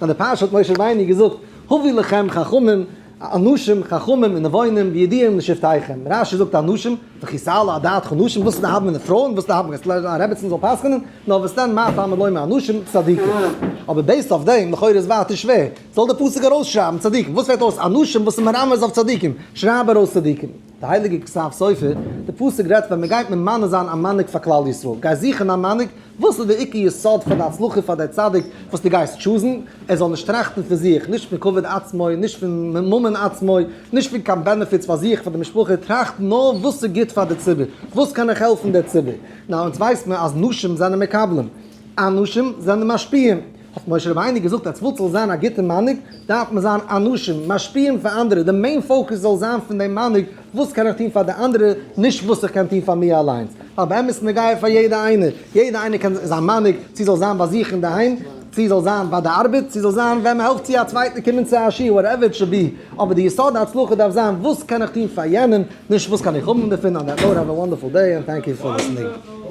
ביי די פרשה האט משה רבינו געזאגט, הבו לכם חכמים, אנשים חכמים ונבונים וידועים לשבטיכם. רשי זאגט אנשים, וכי תעלה על דעתך נשים, וואס איז די הוה מיט די פרויען, וואס איז די הוה מיט א רעבעצין זאל פסק'נען, נאר וואס דען מה תלמוד לומר אנשים צדיקים. אבער based אויף דעם, לכאורה איז ווייטער שווער, זאל די פסוק ארויסשרייבן צדיקים, וואס פעלט אויס אנשים וואס איז מרמז אויף צדיקים, שרייב ארויס צדיקים. די הייליגע כתב סופר, די פסוק רעדט ווען מען גייט ממנה זיין א מנהיג פאר כלל ישראל, גיי זוכן א מנהיג, וואס איז די עיקר יסוד פאר די הצלחה פאר די צדיק וואס דו גייסט choose ן, ער זאל נישט טראכטן פון זיך, נישט פון כבוד עצמו, נישט פון ממון עצמו, נישט פון קיין benefits פאר זיך פאר די משפחה, טראכט נאר וואס איז גוט פאר די ציבור, וואס קען איך העלפן די ציבור. נאר אונז ווייסט מען אז נשים זענען מקבלים, אנשים זענען משפיעים. האט משה רבינו געזאגט אז וואס זאל זיין א גוטע מנהיג, דארף מען זיין אנשים, משפיעים פאר אנדערע, די main focus זאל זיין פון דעם מנהיג, וואס קען איך טון פאר די אנדערע, נישט וואס איך קען טון פאר מיר אליינס. ווייל באמת נוגע פאר יעדע איינער, יעדע איינער קען זיין מנהיג, צו זאל זיין ביי זיך אינדערהיים, צו זאל זיין ביי די ארבעט, צו זאל זיין ווען מען העלפט צו א צווייטן קומען צו א שיעור, whatever it should be, אבער די יסוד ההצלחה דארף זיין וואס קען איך טון פאר יענעם, נישט וואס קען איך האבן דערפון, on that note have a wonderful day and thank you for listening.